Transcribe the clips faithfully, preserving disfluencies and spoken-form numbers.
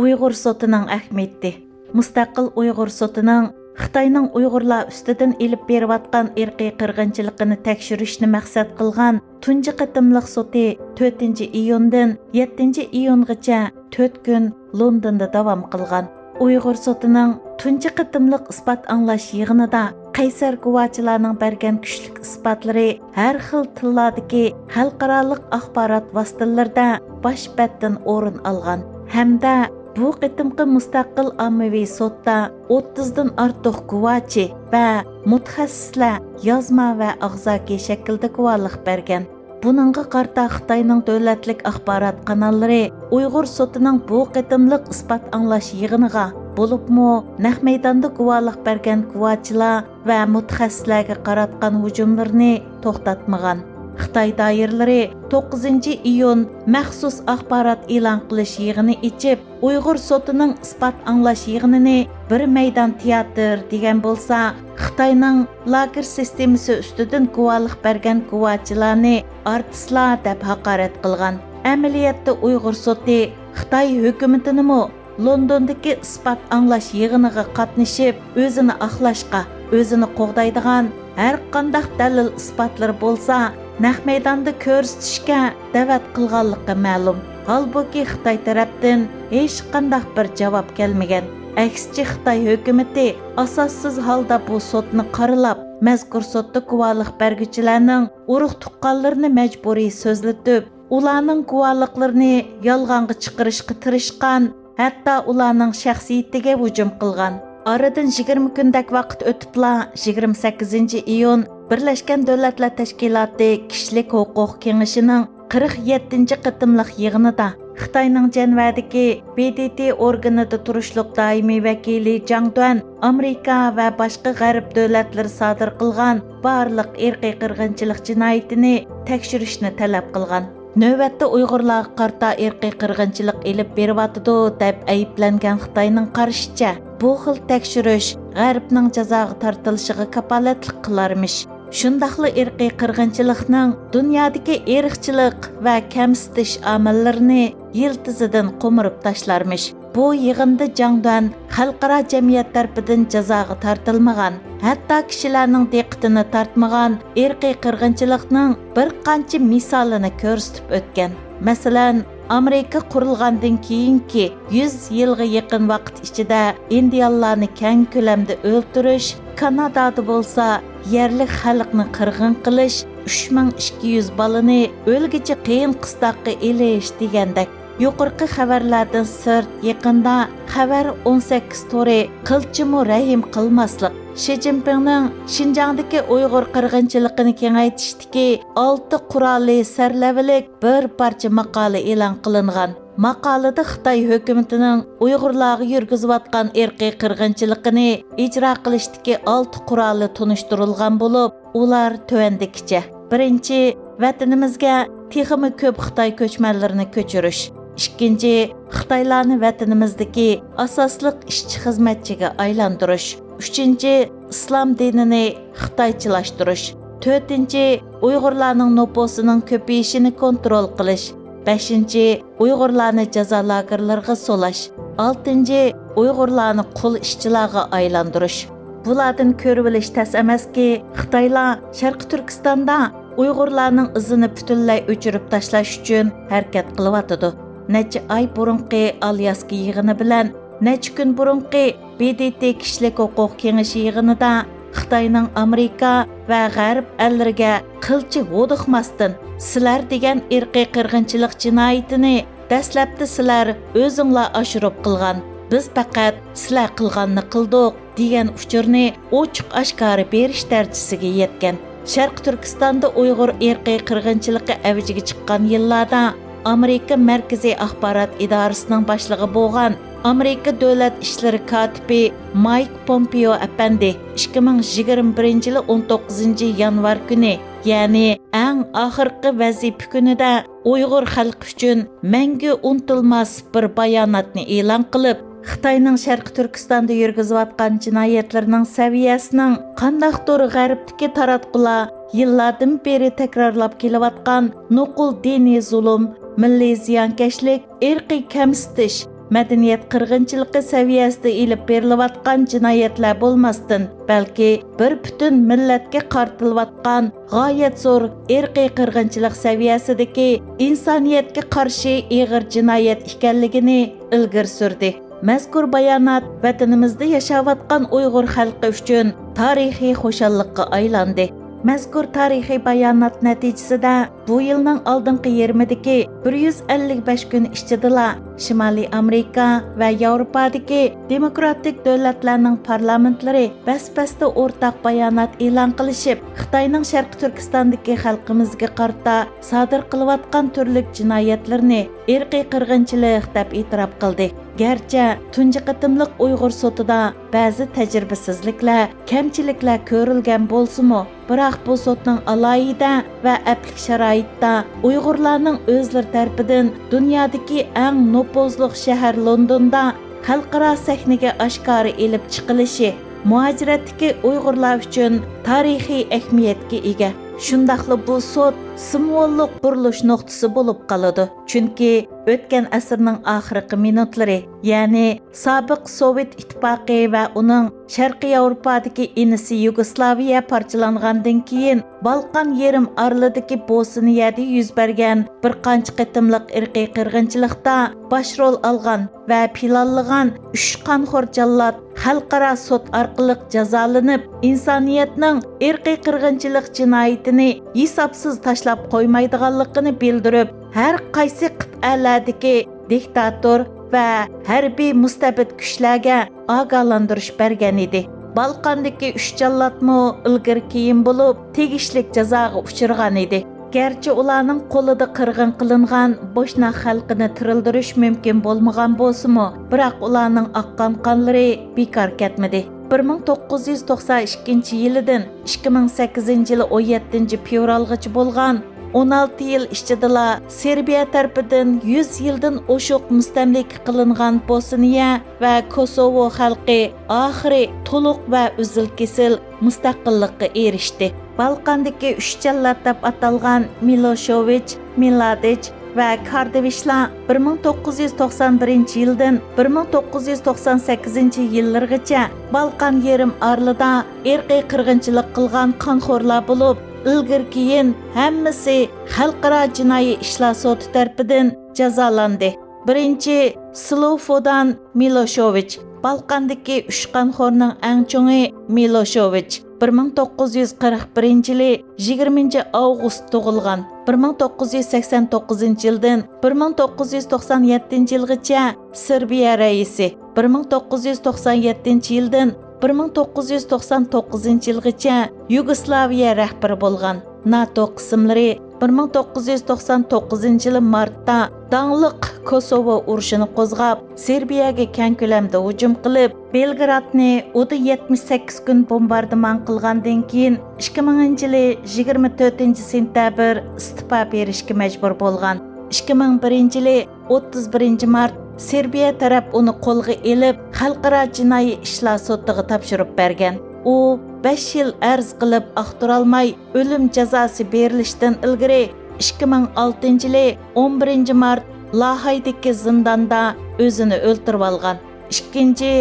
ئۇيغۇر سوتىنىڭ ئەھمىيىتى. مۇستەقىل ئۇيغۇر سوتىنىڭ خىتاينىڭ ئۇيغۇرلار ئۈستىدىن ئېلىپ بېرىۋاتقان ئىرقىي قىرغىنچىلىقىنى تەكشۈرۈشنى مەقسەت قىلغان تۇنجى قېتىملىق سوتى تۆتىنچى ئىيۇندىن يەتتىنچى ئىيۇنغىچە تۆت كۈن لوندوندا داۋام قىلغان. ئۇيغۇر سوتىنىڭ تۇنجى قېتىملىق ئىسپات ئاڭلاش يىغىنىدا قەيسەر گۇۋاچىلارنىڭ بەرگەن كۈچلۈك ئىسپاتلىرى ھەر خىل تىللاردىكى خەلقئارالىق ئاخبارات ۋاسىتىلىرىدە باش بەتتىن ئورۇن ئالغان ھەمدە بۇ قېتىمقى مۇستەقىل ئاممىۋى سوتتا ئوتتۇزدىن ئارتۇق گۇۋاچى ۋە مۇتەخەسسىسلەر يازما ۋە ئاغزاكى شەكىلدە گۇۋاھلىق بەرگەن. بۇنىڭغا قارىتا خىتاينىڭ دۆلەتلىك ئاخبارات قاناللىرى ئۇيغۇر سوتىنىڭ بۇ قېتىملىق ئىسپات ئاڭلاش يىغىنىغا، بولۇپمۇ نەق مەيداندا گۇۋاھلىق بەرگەن گۇۋاچىلار ۋە مۇتەخەسسىسلەرگە قاراتقان ھۇجۇملىرىنى توختاتمىغان. خىتاي دائىرىلىرى توققۇزىنچى ئىيۇن مەخسۇس ئاخبارات ئېلان قىلىش يىغىنى ئېچىپ، ئۇيغۇر سوتىنىڭ ئىسپات ئاڭلاش يىغىنىنى بىر مەيدان تىياتىر دېگەن بولسا، خىتاينىڭ لاگېر سىستېمىسى ئۈستىدىن گۇۋاھلىق بەرگەن گۇۋاچىلارنى ئارتىسلار دەپ ھاقارەت قىلغان. ئەمەلىيەتتە ئۇيغۇر سوتى خىتاي ھۆكۈمىتىنىمۇ لوندوندىكى ئىسپات ئاڭلاش يىغىنىغا قاتنىشىپ، ئۆزىنى ئاقلاشقا، ئۆزىنى قوغدايدىغان ھەرقانداق دەلىل-ئىسپاتلىرى بولسا، نەق مەيداندا كۆرسىتىشكە دەۋەت قىلغانلىقى مەلۇم. ھالبۇكى، خىتاي تەرەپتىن ھېچقانداق بىر جاۋاب كەلمىگەن. ئەكسىچە، خىتاي ھۆكۈمىتى ئاساسسىز ھالدا بۇ سوتنى قارىلاپ، مەزكۇر سوتتا گۇۋاھلىق بەرگۈچىلەرنىڭ ئۇرۇق-تۇغقانلىرىنى مەجبۇرىي سۆزلىتىپ، ئۇلارنىڭ گۇۋاھلىقلىرىنى يالغانغا چىقىرىشقا تىرىشقان، ھەتتا ئۇلارنىڭ شەخسىيىتىگە ھۇجۇم قىلغان. ئارىدىن يىگىرمە كۈندەك ۋاقىت ئۆتۈپلا، يىگىرمە سەككىزىنچى ئىيۇن بىرلەشكەن دۆلەتلەر تەشكىلاتى كىشىلىك ھوقۇق كېڭىشىنىڭ قىرىق يەتتىنچى قېتىملىق يىغىنىدا خىتاينىڭ جەنۋەدىكى ب د ت ئورگىنىدا تۇرۇشلۇق دائىمىي ۋەكىلى جاڭ دۈەن ئامېرىكا ۋە باشقا غەرب دۆلەتلىرى سادىر قىلغان بارلىق ئىرقىي قىرغىنچىلىق جىنايىتىنى تەكشۈرۈشنى تەلەپ قىلغان. نۆۋەتتە ئۇيغۇرلارغا قارىتا ئىرقىي قىرغىنچىلىق ئېلىپ بېرىۋاتىدۇ، دەپ ئەيىبلەنگەن خىتاينىڭ قارىشىچە، بۇ خىل تەكشۈرۈش غەربنىڭ جازاغا تارتىلىشىغا كاپالەتلىك قىلارمىش. شۇنداقلا ئىرقىي قىرغىنچىلىقنىڭ دۇنيادىكى ئىرقچىلىق ۋە كەمسىتىش ئامىللىرىنى يىلتىزىدىن قومۇرۇپ تاشلارمىش. بۇ يىغىندا جاڭ دۈەن خەلقئارا جەمئىيەت تەرىپىدىن جازاغا تارتىلمىغان، ھەتتا كىشىلەرنىڭ دىققىتىنى تارتمىغان ئىرقىي قىرغىنچىلىقنىڭ بىر قانچە مىسالىنى كۆرسىتىپ ئۆتكەن. مەسىلەن، ئامېرىكا قۇرۇلغاندىن كېيىنكى يۈز يىلغا يېقىن ۋاقىت ئىچىدە ئىندىيانلارنى كەڭ كۆلەمدە ئۆلتۈرۈش، كانادادا بولسا يەرلىك خەلقنى قىرغىن قىلىش، ئۈچ مىڭ ئىككى يۈز بالىنى ئۆلگۈچە قىيىن قىستاققا ئېلىش دېگەندەك. يۇقىرىقى خەۋەرلەردىن سىرت، يېقىندا خەۋەر ئون سەككىز تورى قىلچىمۇ رەھىم قىلماسلىق، شى جىنپىڭنىڭ شىنجاڭدىكى ئۇيغۇر قىرغىنچىلىقىنى كېڭەيتىشتىكى ئالتە قورالى سەرلەۋھىلىك بىر پارچە ماقالە ئېلان قىلىنغان. ماقالىدە خىتاي ھۆكۈمىتىنىڭ ئۇيغۇرلارغا يۈرگۈزۈۋاتقان ئىرقىي قىرغىنچىلىقىنى ئىجرا قىلىشتىكى ئالتە قورالى تونۇشتۇرۇلغان بولۇپ، ئۇلار تۆۋەندىكىچە. بىرىنچى، ۋەتىنىمىزگە تېخىمۇ كۆپ خىتاي كۆچمەنلىرىنى كۆچۈرۈش. ئىككىنچى، خىتايلارنى ۋەتىنىمىزدىكى ئاساسلىق ئىشچى-خىزمەتچىگە ئايلاندۇرۇش. ئۈچىنچى، ئىسلام دىنىنى خىتايچىلاشتۇرۇش. تۆتىنچى، ئۇيغۇرلارنىڭ نوپۇسىنىڭ كۆپىيىشىنى كونترول قىلىش. بەشىنچى، ئۇيغۇرلارنى جازا لاگېرلىرىغا سولاش. ئالتىنچى، ئۇيغۇرلارنى قۇل ئىشچىلارغا ئايلاندۇرۇش. بۇلاردىن كۆرۈۋېلىش تەس ئەمەسكى، خىتايلار شەرقىي تۈركىستاندا ئۇيغۇرلارنىڭ ئىزىنى پۈتۈنلەي ئۆچۈرۈپ تاشلاش ئۈچۈن ھەرىكەت قىلىۋاتىدۇ. نەچچە ئاي بۇرۇنقى ئالياسكا يىغىنى بىلەن نەچچە كۈن بۇرۇنقى ب د ت كىشىلىك ھوقۇق كېڭىشى يىغىنىدا خىتاينىڭ ئامېرىكا ۋە غەرب ئەللىرىگە قىلچە ھودۇقماستىن، سىلەر دېگەن ئىرقىي قىرغىنچىلىق جىنايىتىنى دەسلەپتە سىلەر ئۆزۈڭلار ئاشۇرۇپ قىلغان، بىز پەقەت سىلەر قىلغاننى قىلدۇق، دېگەن ئۇچۇرنى ئوچۇق-ئاشكارا بېرىش دەرىجىسىگە يەتكەن. شەرقىي تۈركىستاندا ئۇيغۇر ئىرقىي قىرغىنچىلىقى ئەۋجىگە چىققان يىللاردا ئامېرىكا مەركىزىي ئاخبارات ئىدارىسىنىڭ باشلىقى بولغان ئامېرىكا دۆلەت ئىشلىرى كاتىپى مايك پومپېئو ئەپەندى ئىككى مىڭ يىگىرمە بىرىنچى يىلى ئون توققۇزىنچى يانۋار كۈنى، يەنى ئەڭ ئاخىرقى ۋەزىپە كۈنىدە ئۇيغۇر خەلقى ئۈچۈن مەڭگۈ ئۇنتۇلماس بىر باياناتنى ئېلان قىلىپ، خىتاينىڭ شەرقىي تۈركىستاندا يۈرگۈزۈۋاتقان جىنايەتلىرىنىڭ سەۋىيەسىنىڭ قانداقتۇر غەربتىكى تاراتقۇلار يىللاردىن بېرى تەكرارلاپ كېلىۋاتقان نوقۇل دىنىي زۇلۇم، مىللىي زىيانكەشلىك، ئىرقىي كەمسىتىش، مەدەنىيەت قىرغىنچىلىقى سەۋىيەسىدە ئېلىپ بېرىلىۋاتقان جىنايەتلەر بولماستىن، بەلكى بىر پۈتۈن مىللەتكە قارىتىلىۋاتقان غايەت زور ئىرقىي قىرغىنچىلىق سەۋىيەسىدىكى ئىنسانىيەتكە قارشى ئېغىر جىنايەت ئىكەنلىكىنى ئىلگىرى سۈردى. مەزكۇر بايانات ۋەتىنىمىزدە ياشاۋاتقان ئۇيغۇر خەلقى ئۈچۈن تارىخىي خۇشاللىققا ئايلاندى. مەزكۇر تارىخىي بايانات نەتىجىسىدە، بۇ يىلنىڭ ئالدىنقى يېرىمىدىكى بىر يۈز ئەللىك بەش كۈن ئىچىدىلا شىمالىي ئامېرىكا ۋە ياۋروپادىكى دېموكراتىك دۆلەتلەرنىڭ پارلامېنتلىرى بەس-بەستە ئورتاق بايانات ئېلان قىلىشىپ، خىتاينىڭ شەرقىي تۈركىستاندىكى خەلقىمىزگە قارىتا سادىر قىلىۋاتقان تۈرلۈك جىنايەتلىرىنى ئىرقىي قىرغىنچىلىق دەپ ئېتىراپ قىلدى. گەرچە تۇنجى قېتىملىق ئۇيغۇر سوتىدا بەزى تەجرىبىسىزلىكلەر، كەمچىلىكلەر كۆرۈلگەن بولسىمۇ، بىراق بۇ سوتنىڭ ئالاھىدە ۋە ئەپلىك شارائىتتا ئۇيغۇرلارنىڭ ئۆزلىرى تەرىپىدىن دۇنيادىكى ئەڭ نوپۇزلۇق شەھەر لوندوندا خەلقئارا سەھنىگە ئاشكارا ئېلىپ چىقىلىشى مۇھاجىرەتتىكى ئۇيغۇرلار ئۈچۈن تارىخىي ئەھمىيەتكە ئىگە. شۇنداقلا بۇ سوت سىمۋوللۇق بۇرۇلۇش نۇقتىسى بولۇپ قالىدۇ. چۈنكى ئۆتكەن ئەسىرنىڭ ئاخىرقى مىنۇتلىرى، يەنى سابىق سوۋېت ئىتتىپاقى ۋە ئۇنىڭ شەرقىي ياۋروپادىكى ئىنىسى يۇگوسلاۋىيە پارچىلانغاندىن كېيىن، بالقان يېرىم ئارىلىدىكى بوسنىيەدە يۈز بەرگەن بىر قانچە قېتىملىق ئىرقىي قىرغىنچىلىقتا باش رول ئالغان ۋە پىلانلىغان ئۈچ قانخور جاللات خەلقئارا سوت ئارقىلىق جازالىنىپ، ئىنسانىيەتنىڭ ئىرقىي قىرغىنچىلىق جىنايىتىنى ھېسابسىز تاشلاپ قويمايدىغانلىقىنى بىلدۈرۈپ، ھەر قايسى قىتئەلەردىكى دىكتاتور ۋە ھەربىي مۇستەبىت كۈچلەرگە ئاگاھلاندۇرۇش بەرگەن ئىدى. بالقاندىكى ئۈچ جاللاتمۇ ئىلگىرى كېيىن بولۇپ، تېگىشلىك جازاغا ئۇچرىغان ئىدى. گەرچە ئۇلارنىڭ قولىدا قىرغىن قىلىنغان بوشناق خەلقىنى تىرىلدۈرۈش مۇمكىن بولمىغان بولسىمۇ، بىراق ئۇلارنىڭ ئاققان قانلىرى بىكار كەتمىدى. بىر مىڭ توققۇز يۈز توقسان ئىككىنچى يىلىدىن ئىككى مىڭ سەككىزىنچى يىلى ئون يەتتىنچى فېۋرالغىچە بولغان ئون ئالتە يىل ئىچىدىلا سېربىيە تەرىپىدىن يۈز يىلدىن ئوشۇق مۇستەملىكە قىلىنغان بوسنىيە ۋە كوسوۋو خەلقى ئاخىرى تولۇق ۋە ئۈزۈل-كېسىل مۇستەقىللىققا ئېرىشتى. بالقاندىكى ئۈچ جاللات دەپ ئاتالغان مىلوشوۋىچ، مىلادىچ ۋە كاردىۋىچلار بىر مىڭ توققۇز يۈز توقسان بىرىنچى يىلدىن بىر مىڭ توققۇز يۈز توقسان سەككىزىنچى يىللىرىغىچە بالقان يېرىم ئارىلىدا ئىرقىي قىرغىنچىلىق قىلغان قانخورلار بولۇپ، ئىلگىرى كېيىن ھەممىسى خەلقئارا جىنايى ئىشلار سوتى تەرىپىدىن جازالاندى. بىرىنچى، سلوفودان مىلوشوۋىچ، بالقاندىكى ئۈچ قانخورنىڭ ئەڭ چوڭى مىلوشوۋىچ، بىر مىڭ توققۇز يۈز قىرىق بىرىنچى يىلى يىگىرمىنچى ئاۋغۇست تۇغۇلغان. بىر مىڭ توققۇز يۈز سەكسەن توققۇزىنچى يىلدىن بىر مىڭ توققۇز يۈز توقسان يەتتىنچى يىلغىچە سېربىيە رەئىسى، بىر مىڭ توققۇز يۈز توقسان يەتتىنچى يىلدىن بىر مىڭ توققۇز يۈز توقسان توققۇزىنچى يىلغىچە يۇگوسلاۋىيە رەھبىرى بولغان. ناتو قىسىملىرى بىر مىڭ توققۇز يۈز توقسان توققۇزىنچى يىلى مارتتا داڭلىق كوسوۋو ئۇرۇشىنى قوزغاپ، سېربىيەگە كەڭ كۆلەمدە ھۇجۇم قىلىپ، بېلگرادنى ئۇدا يەتمىش سەككىز كۈن بومباردىمان قىلغاندىن كېيىن، ئىككى مىڭىنچى يىلى يىگىرمە تۆتىنچى سېنتەبىر ئىستېپا بېرىشكە مەجبۇر بولغان. ئىككى مىڭ بىرىنچى يىلى ئوتتۇز بىرىنچى مارت سېربىيە تەرەپ ئۇنى قولغا ئېلىپ، خەلقئارا جىنايى ئىشلار سوتىغا تاپشۇرۇپ بەرگەن. ئۇ بەش يىل ئەرز قىلىپ ئاختۇرالماي، ئۆلۈم جازاسى بېرىلىشتىن ئىلگىرى، ئىككى مىڭ ئالتىنچى يىلى ئون بىرىنچى مارت لاھايدىكى زىنداندا ئۆزىنى ئۆلتۈرۈۋالغان. ئىككىنچى،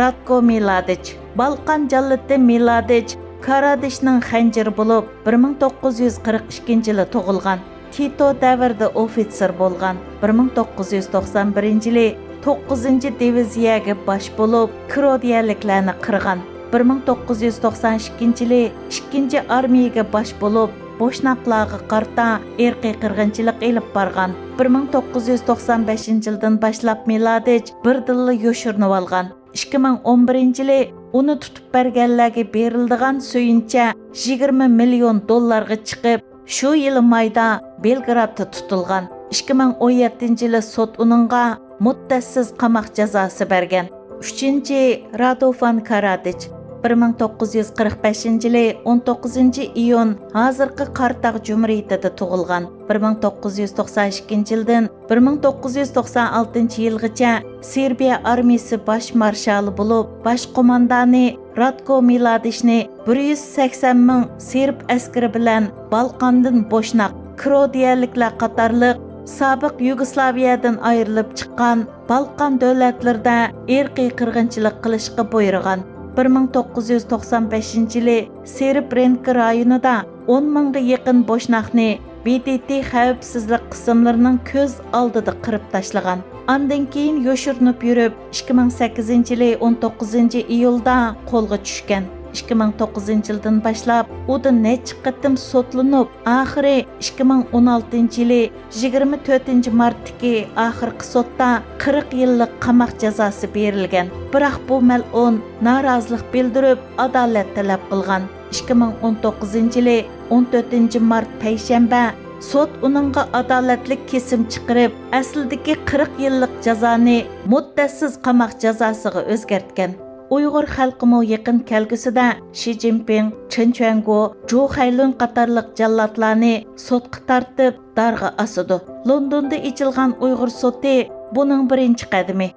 راتكو مىلادىچ. بالقان جاللىتى مىلادىچ كارادىچنىڭ خەنجىرى بولۇپ، بىر مىڭ توققۇز يۈز قىرىق ئىككىنچى يىلى تۇغۇلغان. تىتو دەۋرىدە ئوفىتسېر بولغان. بىر مىڭ توققۇز يۈز توقسان بىرىنچى يىلى توققۇزىنچى دىۋىزىيەگە باش بولۇپ، كرودىيەلىكلەرنى قىرغان. بىر مىڭ توققۇز يۈز توقسان ئىككىنچى يىلى ئىككىنچى ئارمىيەگە باش بولۇپ، بوشناقلارغا قارىتا ئىرقىي قىرغىنچىلىق ئېلىپ بارغان. بىر مىڭ توققۇز يۈز توقسان بەشىنچى يىلدىن باشلاپ مىلادىچ بىردىنلا يوشۇرۇنۇۋالغان. ئىككى مىڭ ئون بىرىنچى يىلى ئۇنى تۇتۇپ بەرگەنلەرگە بېرىلىدىغان سۆيۈنچە يىگىرمە مىليون دوللارغا چىقىپ، شۇ يىلى مايدا بېلگرادتا تۇتۇلغان. ئىككى مىڭ ئون يەتتىنچى يىلى سوت ئۇنىڭغا مۇددەتسىز قاماق جازاسى بەرگەن. ئۈچىنچى، رادوفان كارادىچ. بىر مىڭ توققۇز يۈز قىرىق بەشىنچى يىلى ئون توققۇزىنچى ئىيۇن ھازىرقى قاراتاغ جۇمھۇرىيىتىدە تۇغۇلغان. بىر مىڭ توققۇز يۈز توقسان ئىككىنچى يىلدىن بىر مىڭ توققۇز يۈز توقسان ئالتىنچى يىلغىچە سېربىيە ئارمىيىسى باش مارشالى بولۇپ، باش قوماندانى راتكو مىلادىشنى بىر يۈز سەكسەن مىڭ سېرب ئەسكىرى بىلەن بالقاندىن بوشناق، كرودىيەلىكلەر قاتارلىق سابىق يۇگوسلاۋىيەدىن ئايرىلىپ چىققان بالقان دۆلەتلىرىدە ئىرقىي قىرغىنچىلىق قىلىشقا بۇيرۇغان. بىر مىڭ توققۇز يۈز توقسان بەشىنچى يىلى سېربرېنكا رايونىدا ئون مىڭغا يېقىن بوشناقنى ب د ت خەۋپسىزلىك قىسىملىرىنىڭ كۆز ئالدىدا قىرىپ تاشلىغان. ئاندىن كېيىن يوشۇرۇنۇپ يۈرۈپ، ئىككى مىڭ سەككىزىنچى يىلى ئون توققۇزىنچى ئىيۇلدا قولغا چۈشكەن. ئىككى مىڭ توققۇزىنچى يىلدىن باشلاپ ئۇدا نەچچە قېتىم سوتلىنىپ، ئاخىرى ئىككى مىڭ ئون ئالتىنچى يىلى يىگىرمە تۆتىنچى مارتتىكى ئاخىرقى سوتتا قىرىق يىللىق قاماق جازاسى بېرىلگەن. بىراق بۇ مەلئۇن نارازىلىق بىلدۈرۈپ، ئادالەت تەلەپ قىلغان. ئىككى مىڭ ئون توققۇزىنچى يىلى ئون تۆتىنچى مارت پەيشەنبە سوت ئۇنىڭغا ئادالەتلىك كېسىم چىقىرىپ، ئەسلىدىكى قىرىق يىللىق جازانى مۇددەتسىز قاماق جازاسىغا ئۆزگەرتكەن. ئۇيغۇر خەلقىمۇ يېقىن كەلگۈسىدە شى جىنپىڭ، چېن چۈەنگو، جۇ خەيلۈن قاتارلىق جاللاتلارنى سوتقا تارتىپ، دارغا ئاسىدۇ. لوندوندا ئېچىلغان ئۇيغۇر سوتى بۇنىڭ بىرىنچى قەدىمى.